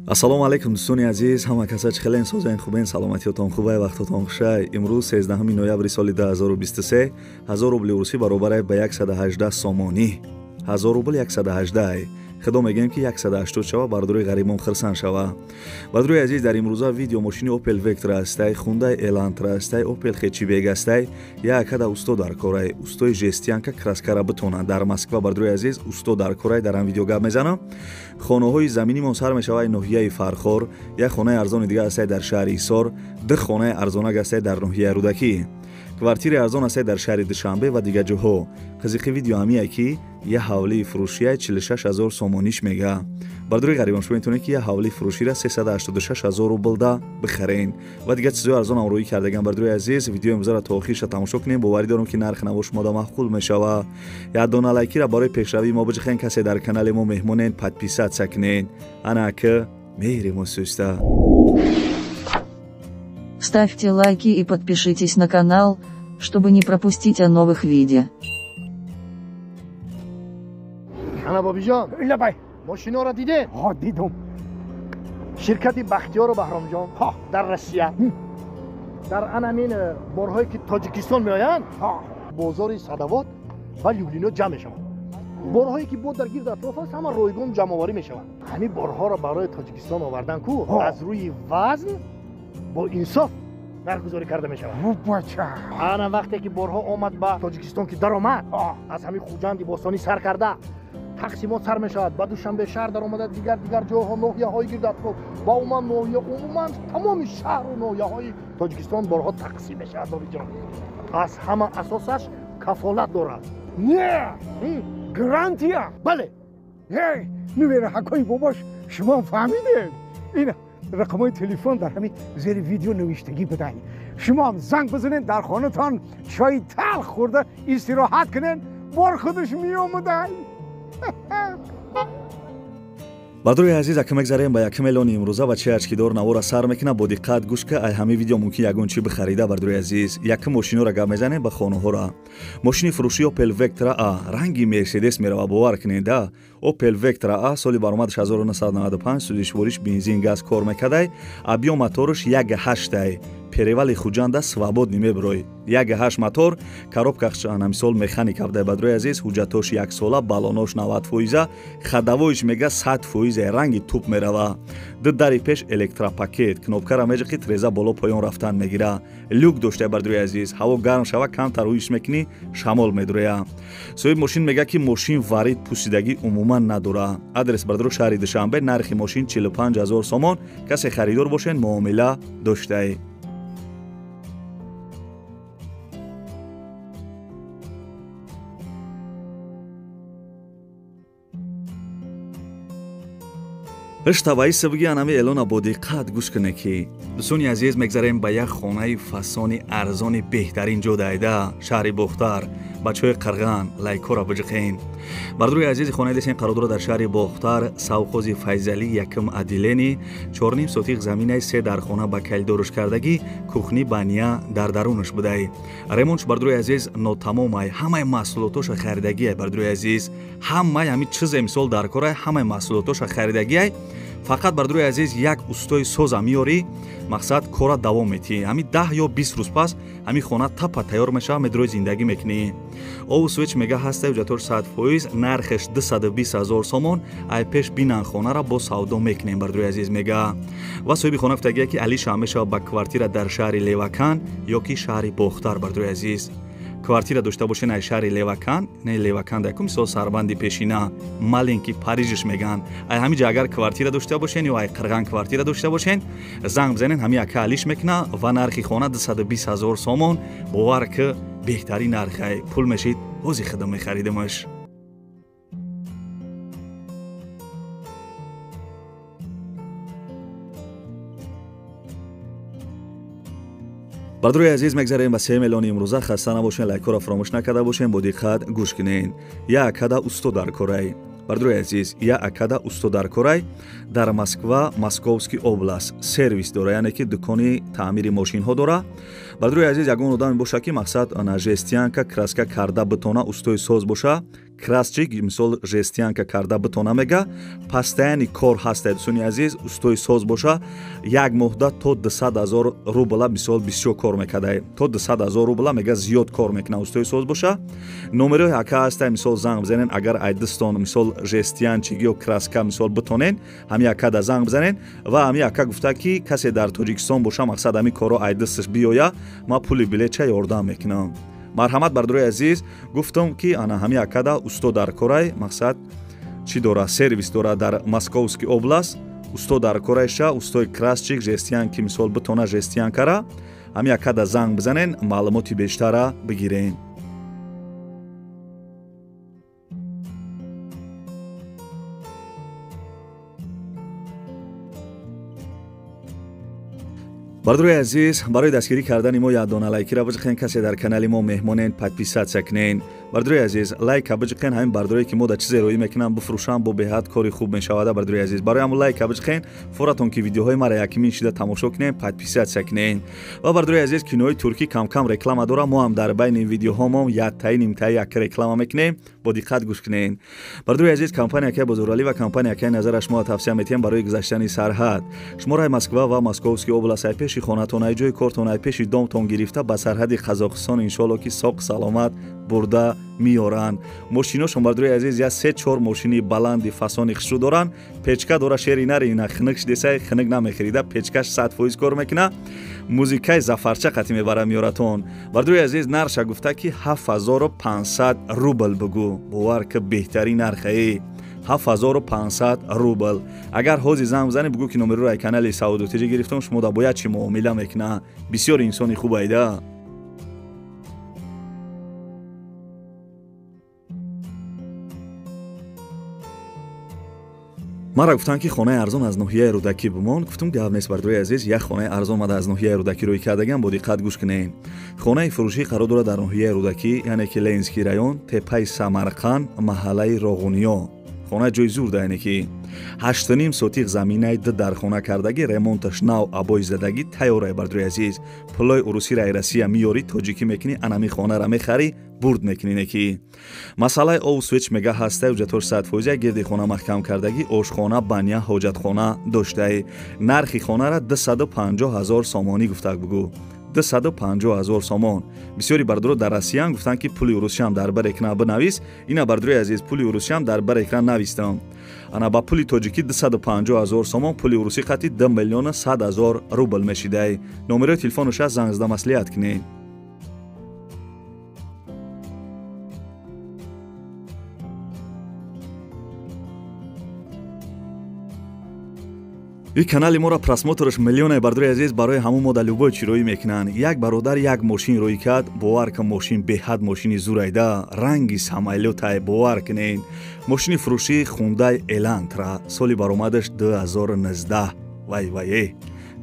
Ассалому алайкум дӯстони азиз, ҳама каса чӣ хелен, созен, хубен, саломатиётон хубай, вақтотон хушай. Имрӯз 13 ноябри соли 2023, 1000 рубли русӣ баробар ба 118 сомонӣ. 1000 рубл 118. Худо мегӯем ки 180 шава, бардори ғарибон хирсан шава. Бардори азиз, дар имрӯза видео мошини Opel Vectra астай, Hyundai Elantra астай, Opel Hatchback астай. Як када усто дар корай, устои жестянка краскара битона. Дар Москва бардори азиз усто дар корай, дар ам видео гап мезанам. Хонаҳои заминимон сар мешавад ноҳияи Фархор, як хонаи арзони дигар астай дар шаҳри Ҳисор, ду хонаи арзонак астай дар ноҳияи Рӯдакӣ. Квартири арзон астай дар шаҳри Душанбе ва дигар ҷоҳо. Қизиқи видео ҳамие ки як ҳавлии фурӯшия 46 000 сомониш мега. Бардори ғарибон, шумо метавонед ки як ҳавлии фурӯширо 386 000 рубл да бихарен. Ва дигар чизҳои арзон ҳам рӯӣ кардаган. Бардори азиз, видеои имрӯзаро то охирша тамошо кунем. Боварӣ дорам ки нарх наво шумо да маъқул мешава. Як дона лайкира барои пешравии мо биҷихен, касе дар канали мо меҳмонен, подписаться кунен. Ана ки меҳри суста. Ставьте лайки и подпишитесь на канал, чтобы не пропустить о новых видео. Ана бобиҷон, лабай, мошиноро дидед? Ҳо, дидум. Ширкати Бахтиёру Баҳромҷон дар Россия дар анамин борҳое ки Тоҷикистон меоянд, бозори Садовод ва Люблино ҷамъ мешаванд. Борҳое ки бо дар гирд атроф аст, ҳама ройгон ҷамъоварӣ мешаванд. Ҳамин борҳоро барои Тоҷикистон овардан ку аз рӯи вазн бо инсоф нархгузорӣ карда мешавад. Ана вақте ки борҳо омад ба Тоҷикистон, ки даромад, аз ҳамин Хуҷанди бостонӣ сар карда тақсимот сар мешавад, ба Душанбе шаҳр даромада, дигар дигар ҷойҳо, ноҳияҳои гирдатроф ва умуман ноҳия, умуман тамоми шаҳру ноҳияҳои Тоҷикистон борҳо тақсим мешавад. Бобиҷон, аз ҳама асосаш кафолат дорад. Не, гарантия. Бале. Нувераҳакои бобош, шумо фаҳмидед, ин рақамҳои телефон дар ҳамин зери видео навиштагӣ будай. Шумоам занг бизанед, дар хонатон чойи талх хӯрда истироҳат кунед, бор худаш меомадай. Бардори азиз, ака мегзарем ба якум эълони имрӯза ва чи ачкидор навора сар мекунад, бо диққат гӯш ка, ай ҳамин видео мумкин ягон чи бихарида. Бардори азиз, якум мошиноро гап мезанем ба хонаҳора. Мошини фурӯши Opel Vectra A, ранги Мерседес мерава, бовар кунед да. Opel Vectra A, соли баромадаш 1995, сӯзишвориш бензин, газ кор мекардай, объём мотораш 1,8, перевали Хуҷанда свободный мебирой. 1,8 мотор, коробкаш мисол механика будай. Бардори азиз, ҳуҷҷатош яксола, баллонош 90%, ходовойш мега 100%, ранги туп мерава. Ду дари пеш электропакет, кнопкара меҷиқи, треза боло поён рафтан мегира. Люк доштай. Бардори азиз, ҳаво гарм шава, камтар ҳуиш мекунӣ, шамол медуроя. Соҳиби мошин мега ки мошин варид, пусидагӣ умуман надора. Адрес бардоро шаҳри Душанбе, нархи мошин 45 000 сомон. Касе харидор бошен, муомила доштай. Ҳыштаваиса биги, анами эълона бо диққат гӯш кунед ки дӯстони азиз, мегзарем ба як хонаи фасони арзони беҳтарин ҷо дайда шаҳри Бохтар. Бачаҳои Қирған, лайкҳоро биҷиқен. Бардори азизи, хонаи десен қарор дорад дар шаҳри Бохтар, совхози Файзалӣ, якум отделение, 4,5 сотих заминаи, се дар хона ба калидоруш кардагӣ, кухни, баня дар дарунаш будай. Ремонтш, бардори азиз, нотамомай, ҳамаи маҳсулотоша харидагиай. Бардори азиз, ҳамаи ҳамин чизе мисол дар корай, ҳамаи маҳсулотоша харидагиай. Фақат, бардори азиз, як устои соза меёрӣ, мақсад кора давом метиҳӣ. Ҳамин 10 ё 20 рӯз пас ҳамин хона тапа тайёр мешава, медрои зиндагӣ мекунӣ. Обу свеч мега ҳаста, ҳуҷҷатош 100%, нархеш 220 000 сомон. Ай пеш бинан хонара, бо савдо мекунем, бардори азиз, мега. Ва соҳиби хона гуфтагия ки алиша мешава ба квартира дар шаҳри Левакан ё ки шаҳри Бохтар. Бардори азиз, квартира дошта бошен ай шаҳри Левакан, не Левакан даку мисол сарбанди пешина, маленький Парижиш меган, ай ҳамин ҷа агар квартира дошта бошен ё ай Қирған квартира дошта бошен, занг бизанен, ҳамин ака алиш мекуна. Ва нархи хона 220 000 сомон. Бовар ки беҳтарин нархай, пул мешид, ҳози худам мехаридимаш. Бардори азиз, мегзарем ба сеюм эълони имрӯза. Хаста набошен, лайкҳоро фаромӯш накарда бошен, бо диққат гӯш кунен. Як акада усто дар корай. Бардори азиз, як акада усто дар корай дар Москва, Московский область, сервис дора, яъне ки дукони таъмири мошинҳо дора. Бардори азиз, ягон одаме боша ки мақсад на жестянка, краска карда битона, устои соз боша, Красчик мисол жестянка карда битона мега. Постоянный кор ҳаста, дӯстони азиз, устои соз боша, як моҳда то 200 000 рубла мисол бисёр кор мекарда. То 200 000 рубла мега зиёд кор мекуна устои соз боша. Номерои ака ҳаста, мисол занг бизанен, агар айдистон мисол жестянчик ё краска мисол битонен, ҳами ака да занг бизанен. Ва ҳами ака гуфта ки касе дар Тоҷикистон боша, мақсад ҳами коро айдисташ биёя, ма пули билетча ёрдам мекунам. Марҳамат бардорои азиз, гуфтам ки ана ҳами акада усто дар корай, мақсад чӣ дора, сервис дора дар Московский област, усто дар корайша, устои красчик, жестянки мисол битона жестянкара, ҳами акада занг бизанен, маълумоти бештара бигирен. Бардорои азиз, барои дастгирӣ кардани мо як дона лайкира биҷиқен, касе дар канали мо меҳмонен, подписатсия кунен. Бардорои азиз, лайка биҷиқен, ҳамин бардорое ки мо да чизе роӣ мекунам бифурӯшам, бо беҳад кори хуб мешавада. Бардорои азиз, барои ҳамун лайка биҷиқен, форатон ки видеоҳои мара якимин шида тамошо кунен, подписатсия кунен. Ва бардорои азиз, кинои туркӣ камкам реклама дора, мо ҳам дар байни видеоҳомон яктаи нимтаи як реклама мекунем, бо диққат гӯш кунен. Бардорои азиз, компания ки Бозоралӣ ва компания ки назараш мо тавсия метиҳем барои гузаштани сарҳад. Шумораи Москва ва Московский област ай пеши хонатон, ай ҷои кортон, ай пеши домтон гирифта ба сарҳади Қазоқистон иншоалло ки соқ саломат бурда меоранд. Мошиношон бардорои азиз я 3-4 мошини баланди фасони хушрӯ доранд. Печка дора, шери нари ина хинак шидесай, хинак намехарида, печкаш 100% кор мекуна. Музикаи зафарча қатӣ мебара меоратон. Бардорои азиз, нарша гуфта ки 7500 рубл бугӯ. Бовар ки беҳтарин нархае. 7500 рубл. Агар ҳозир занг бизанӣ, бугӯ ки номероро ай канали Саудо ТЖ гирифтам, шумо да бояд чӣ муомила мекуна. Бисёр инсони хуб айда. Мара гуфтанд ки хонаи арзон аз ноҳияи Рӯдакӣ бимон. Гуфтум гап нест бардорои азиз, як хонаи арзон мада аз ноҳияи Рӯдакӣ рӯй кардагам, бо диққат гӯш кунед. Хонаи фурӯшӣ қарор дорад дар ноҳияи Рӯдакӣ, яъне ки Ленинский район, теппаи Самарқанд, маҳаллаи Роғуниё. Хона ҷои зур да, яъне ки 8.5 сотиқ заминаи ду дар хона кардагӣ, ремонташ нав, абои задагӣ тайёрае бардорои азиз. Пулои урусиро ай Россия меёрӣ, тоҷикӣ мекунӣ, анами хонара мехарӣ, бурд мекунӣ неки. Масъалаи ов свеч мега ҳастаи ҳуҷҷатҳош 100%, гирди хона маҳкам кардагӣ, ошхона, баня, ҳоҷатхона доштаи. Нархи хонара 250 000 сомонӣ гуфтак бугӯ. 250 000 сомон. Бисёри бардоро дар Россиян гуфтанд ки пули урусиам дар бар экран бинавис. Ина бардорои азиз, пули урусиам дар бар экран навистам. Ана ба пули тоҷикӣ 250 000 сомон, пули урусӣ қати 2 100 000 рубл мешидай. Номерои телефонаш аст, занг зада маслиҳат кунед. И канали моро просмотраш миллионе бардорои азиз, барои ҳамун мо дар любой чӣ роӣ мекунанд. Як бародар як мошин роӣ кард, бовар кун мошин беҳад мошини зурайда, ранги самолётай, бовар кунед. Мошини фурӯшии Хундай Элантра, соли баромадаш 2019. Вай вай э.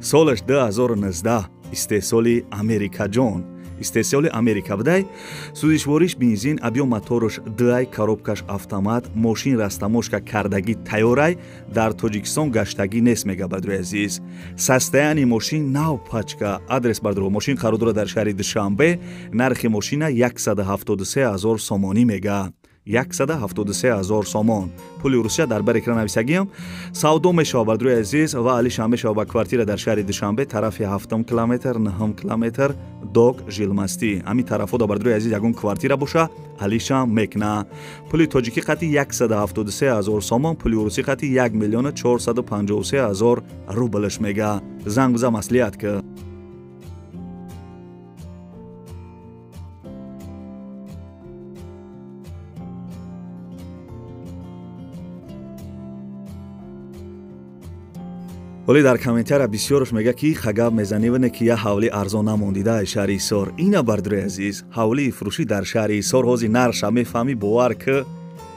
Солаш 2019, истеҳсоли Америкаҷон. Истеҳсоли Америка будай. Сӯзишвориш бензин, объём мотораш 2, коробкаш автомат, мошин растамошка кардагӣ тайёрай, дар Тоҷикистон гаштагӣ нест мега бардорои азиз. Состояние мошин нав пачка. Адрес бардоро, мошин қарор дорад дар шаҳри Душанбе, нархи мошина 173 000 сомонӣ мега. 173 000 сомон. Пули Русия дар бар экран нависагиам. Савдо мешава бардорои азиз ва алишам мешава ба квартира дар шаҳри Душанбе, тарафи 7 километр, 9 километр, док Жилмастӣ. Ҳамин тарафҳо да бардорои азиз ягон квартира боша, алишам мекна. Пули тоҷикӣ қати 173 000 сомон, пули русӣ қати 1 453 000 рублш мега. Занг биза маслиҳат ки. Вале дар комментария бисёраш мега ки хагаб мезанӣ ване ки я ҳавли арзон намондида ай шаҳри Ҳисор. Ина бардорои азиз, ҳавлии фурӯшӣ дар шаҳри Ҳисор ҳозир нарша мефаҳмӣ, бовар ки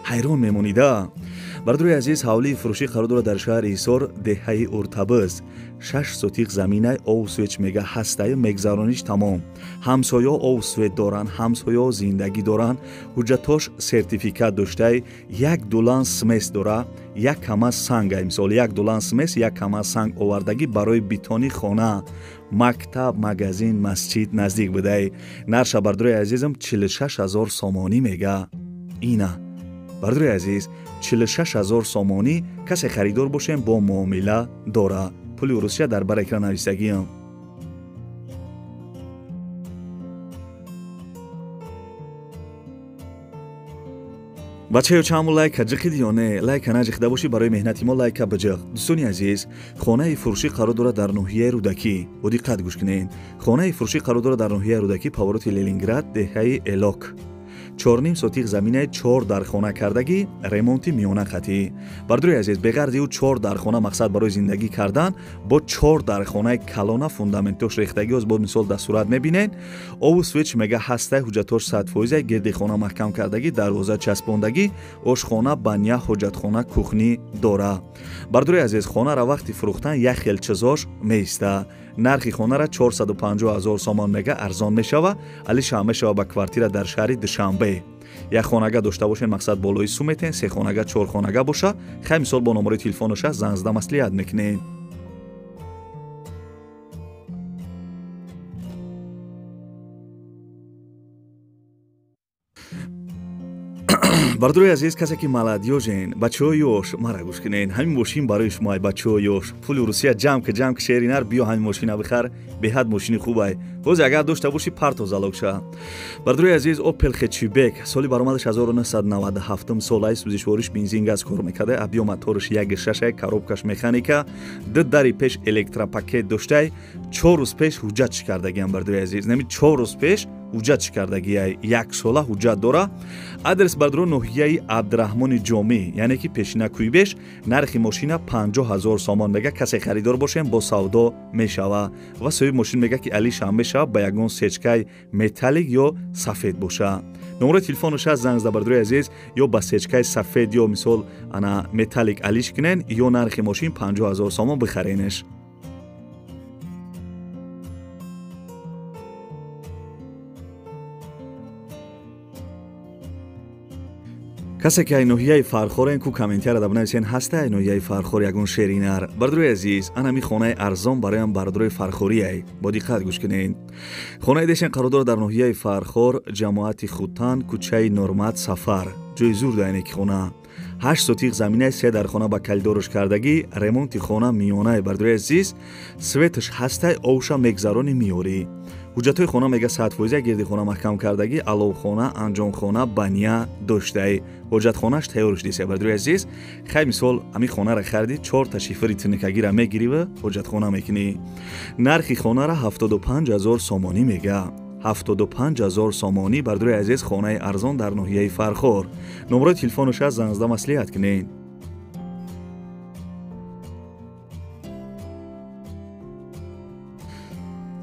ҳайрон мемонида. Бардорои азиз, ҳавлии фурӯшӣ қарор дорад дар шаҳри Ҳисор, деҳаи Уртабиз. 6 сотиқ заминай ов свеч мега ҳастаю мегзарониш тамом. Ҳамсоё ов свет доранд, ҳамсоё зиндагӣ доранд, ҳуҷҷатош сертификат доштай, як дулан смес дора, як кама санг, мисол як дулан смес, як кама санг овардагӣ барои битони хона. Мактаб, магазин, масҷид наздик будай. Нарша бардорои азизам 46 000 сомонӣ мега. Ина Бардори азиз, 46 000 сомонӣ, касе харидор бошем, бо муомила дора. Пули Русия дар бар экран нависагиам. Бачаё, чаму лайка ҷиқиди ё не? Лайка наҷиқида бошӣ, барои меҳнати мо лайка биҷиқ. Дӯстони азиз, хонаи фурӯшӣ қарор дорад дар ноҳияи Рӯдакӣ. Бо диққат гӯш кунед. Хонаи фурӯшӣ қарор дорад дар ноҳияи Рӯдакӣ, повороти Ленинград, деҳаи Элок. 4,5 сотих заминаи, чор дархона кардагӣ, ремонти миёна қатӣ. Бардори азиз, беғарзи ӯ чор дархона, мақсад барои зиндагӣ кардан, бо чор дархонаи калона, фундаментош рехтагӣ оз, бо мисол дар сурат мебинед. Обу свет мега ҳастай, ҳуҷҷатош 100%, гирди хона маҳкам кардагӣ, дарвоза часпондагӣ, ошхона, баня, ҳоҷатхона, кухни дора. Бардори азиз, хонара вақти фурӯхтан як хел чизош меиста. Нархи хонара 450 ҳазор сомон мега, арзон мешава, алишам мешава ба квартира дар шаҳри Душанбе. Як хонага дошта бошен, мақсад болои сум метен, се хонага, чор хонага боша, хай мисол бо номерои телефоноша занг зада маслиҳат мекунем. Бардори азиз, касе ки молодёжен, бачаҳои ёш, мара гӯш кунед. Ҳамин мошин барои шумо, ай бачаҳои ёш. Пули Русия ҷамъ ки, ҷамъ ки, шеринар, биё ҳамин мошина бихар. Беҳад мошини хубай. Боз агар дошта бошӣ, парто залогша. Бардори азиз, Опел Хэтчбек, соли баромадаш 1997 солаи, сӯзишвориш бензин, газ кор мекарда, объём мотораш 1,6, коробкаш механика, ду дари пеш электропакет доштай. 4 рӯз пеш ҳуҷҷат чӣ кардагиам, бардори азиз, нами 4 рӯз пеш ҳуҷҷат чӣ кардагиай, як сола ҳуҷҷат дора. Адрес, бардоро, ноҳияи Абдураҳмони Ҷомӣ, яъне ки пешина Кӯйбеш. Нархи мошина 50 000 сомон мега, касе харидор бошем, бо савдо мешава. Ва соҳиби мошин мега, ки алишам мешава ба ягон сечкаи металлик ё сафед боша. Номерои телефонаш аст, занг зада, бардори азиз, ё ба сечкаи сафед ё мисол ана металлик алиш кунен, ё нархи мошин 50 000 сомон, бихаренеш. Касе ки ай ноҳияи Фархорен, ку комментияра да бинависен, ҳаста ай ноҳияи Фархор ягон шеринар. Бардорои азиз, анами хонаи арзон бароям бардорои фархориай. Бо диққат гӯш кунед. Хонаи дешен қарор дорад дар ноҳияи Фархор, ҷамоати Хутан, кӯчаи Нормат Сафар. Ҷои зур дайне ки хона. 8 сотих заминаи, се дар хона ба калидорош кардагӣ, ремонти хона миёнаи. Бардорои азиз, светаш ҳастай, овша мегзарони меёрӣ. Ҳуҷҷатҳои хона мега 100%, гирди хона маҳкам кардагӣ, аловхона, анҷомхона, баня доштай, ҳоҷатхонаш тайёрш диса. Бардорои азиз, хай мисол ҳамин хонара харидӣ, чорта шифри тинакагира мегирива, ҳоҷатхона мекунӣ. Нархи хонара 75 000 сомонӣ мега, 75 000 сомонӣ. Бардорои азиз, хонаи арзон дар ноҳияи Фархор. Номерои телефонаш аст, занг зада маслиҳат кунед.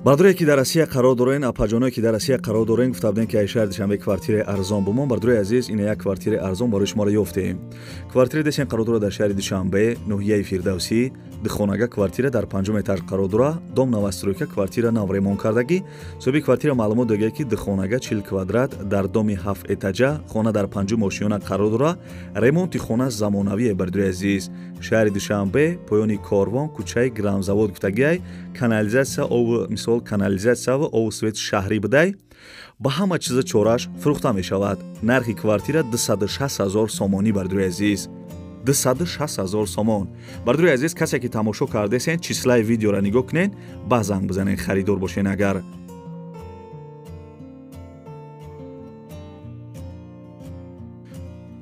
Бардоре ки дар Россия қарор дорен, апаҷоное ки дар Россия қарор дорен, гуфта будем, ки ай шаҳри Душанбе квартираи арзон бумон. Бардорои азиз, ина як квартираи арзон барои шуморо ёфтем. Квартираи десен қарор дорад дар шаҳри Душанбе, ноҳияи Фирдавсӣ, духонага квартира дар панҷум этаж қарор дорад, дом новостройка, квартира нав ремонт кардагӣ. Соҳиби квартира маълумот догӯяд, ки духонага 40 квадрат дар доми ҳафт этажа, хона дар панҷум ошиёна қарор дорад, ремонти хона замонавие. Бардорои азиз, шаҳри Душанбе, поёни Корвон, кӯчаи Грамзавод гуфтагиай, канализатсия, об, мисол канализатсия ва обу свет шаҳрӣ будай, ба ҳама чиза чораш фурӯхта мешавад. Нархи квартира 260 ҳазор сомонӣ, бардорои азиз, 260 ҳазор сомон. Бардорои азиз, касе ки тамошо кардесен, числаи видеоро нигоҳ кунед, ба занг бизанед, харидор бошен агар.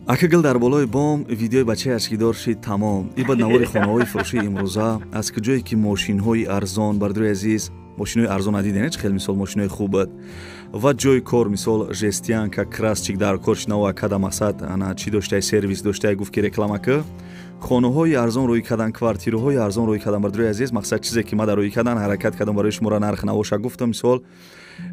Ака гил дар болои бом видеои бачаи ашкидор шид тамом. И бад навори хонаҳои фурӯшии имрӯза, аз куҷое ки мошинҳои арзон. Бардорои азиз, мошинои арзон надидем, чӣ хел мисол мошинои хуб буд ва ҷои кор, мисол жестянка, красчик дар кор шинава када, мақсад ана чӣ доштай, сервис доштай, гуфт ки реклама ки хонаҳои арзон рӯй кардан, квартираҳои арзон рӯй кардан. Бардорои азиз, мақсад чизе ки ма дар рӯй кардан ҳаракат кардам, барои шуморо нарх навоша гуфтам. Мисол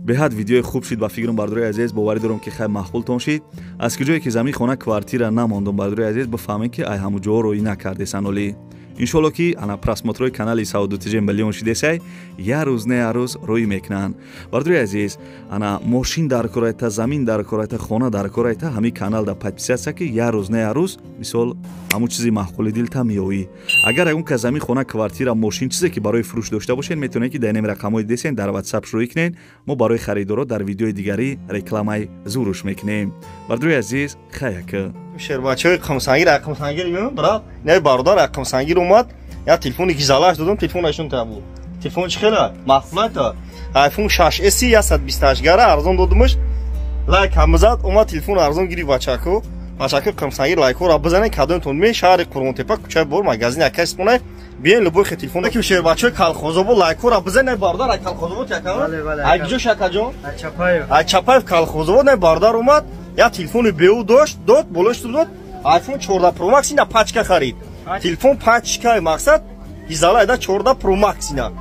беҳад видеои хуб шид ба фикрам, бардорои азиз, боварӣ дорам, ки хай маъқултон шид. Аз куҷое ки замин, хона, квартира намондум, бардорои азиз, бифаҳмем, ки ай ҳамун ҷоҳо рӯй накардесан. Олӣ, иншоалло, ки ана просмотрҳои канали Саодатиҷи миллион шидесай, як рӯз не як рӯз рӯй мекунанд. Бардорои азиз, ана мошин дар корайта, замин дар корайта, хона дар корайта, ҳамин канал да подписаться ки, як рӯз не як рӯз мисол ҳамун чизи маъқули дилта меоӣ. Агар ягон кас замин, хона, квартира, мошин, чизе ки барои фурӯш дошта бошед, метавонед, ки дар инами рақамҳои десен дар Ватсап шурӯъ кунед. Мо барои харидоро дар видеои дигарӣ рекламаи зуруш мекунем. Бардорои азиз, хаяка. Шербачаҳои Қумсангир, Қумсангир меоям, брат. Не бародар, Қумсангир омад. Я телефони гизалаш додам, телефонашон та буд. Телефон чӣ хела? Маҳфулата. iPhone 6s 128 гара арзон додумаш. Лайк ҳам зад, омад телефон арзон гирифт бачако. Бачако Қумсангир лайкҳоро бизанед, кадомтон ме шаҳри Қурғонтепа, кӯчаи бор, магазин якай спонай. Биён любой хе телефон. Ки шербачаҳои Колхозобод лайкҳоро бизанед, бародар, ай Колхозобод яка. Ай куҷо шакаҷон? Ай Чапаев. Ай Чапаев Колхозобод не бародар омад. Я телефони беу дошт, дод, болош дод. iPhone 14 Pro Max ина пачка харид. Телефон пачка мақсад изала 14 Pro Max ина.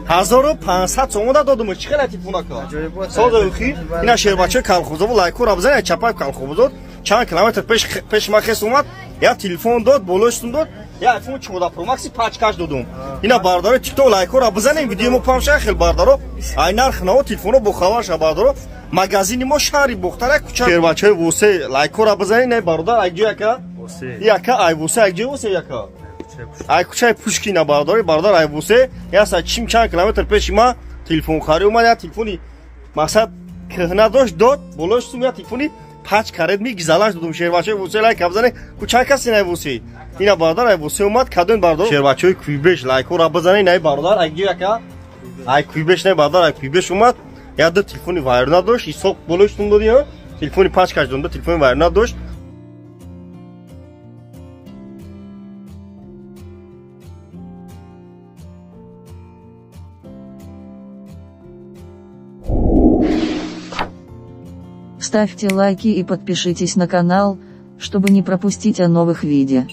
1500 сомон додум. Чӣ хела телефонака? Соза хи. Ина шербачаи Колхозобод лайкҳоро бизанед, Чапаев Колхозобод чанд километр пеш ма хес омад. Я телефон дод, болош дод. Я iPhone 14 Pro Max пачкаш додум. Ина бародаро TikTok лайкҳоро бизанем, видео мо памша хел бародаро. Ай нарх наво телефоно бо хабар ша бародаро. Магазини мо шаҳри Бохтара кӯча. Шербачаи Восе лайкҳоро бизанед, не бародар, ай ҷо яка? Яка ай Восе, ай ҷо Восе яка? Ай кӯчаи Пушкина бародари, бародар ай Восе, яса чим чанд километр пеши ма телефон хари омад, я телефони мақсад кӯҳна дошт, дод, болош сум я телефони пачка Redmi гизалаш додум. Шербачаи Восе лайк бизанед. Кӯчаи каси най Восе. Ина бародар ай Восе омад, кадом бародар? Шербачаи Куйбеш лайкҳоро бизанед, най бародар, ай ҷо яка? Ай Куйбеш най бародар, ай Куйбеш омад. Я ду телефони вайрона дошт, исоқ болоштун доди, телефони пачкаш додум, телефони вайрона дошт. Ставьте лайки и подпишитесь на канал, чтобы не пропустить о новых видео.